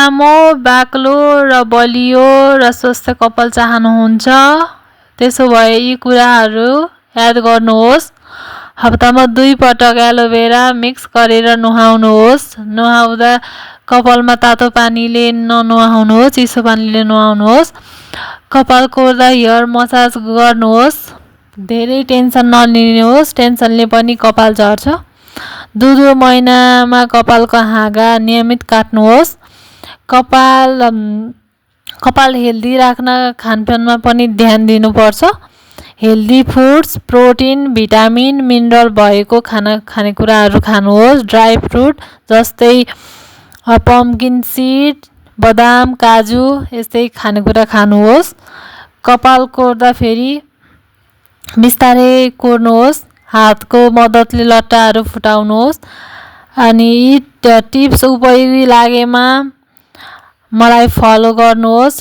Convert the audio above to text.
लामो बाक्लो र बलियो र स्वस्थ कपाल चाहनुहुन्छ त्यसो भए यी कुराहरू याद गर्नुहोस्। हप्तामा 2 पटक एलोभेरा मिक्स गरेर नुहाउनुहोस्। नुहाउँदा कपालमा तातो पानीले ननुहाउनुहोस्, चिसो पानीले नुहाउनुहोस्। कपाल कोर्दा हेयर मसाज गर्नुहोस्। धेरै टेन्सन नलिनुहोस्, टेन्सनले पनि कपाल झर्छ। दुधो महिनामा कपालको हाँगा नियमित काट्नुहोस्। कपाल हेल्दी राख्न खानपानमा पनि ध्यान दिनुपर्छ। Healthy foods, protein, vitamin, mineral भएको खानेकुराहरू खानुहोस्। ड्राई फ्रुट जस्तै पम्पकिन सीड, बदाम, काजु यस्तै खानेकुरा खानुहोस्। कपाल कोर्दा फेरि बिस्तारै कोर्नुहोस्। हातको मद्दतले लट्टाहरू फुटाउनुहोस्। अनि यी टिप्स उपयोगी लागेमा मलाई फलो गर्नुहोस्।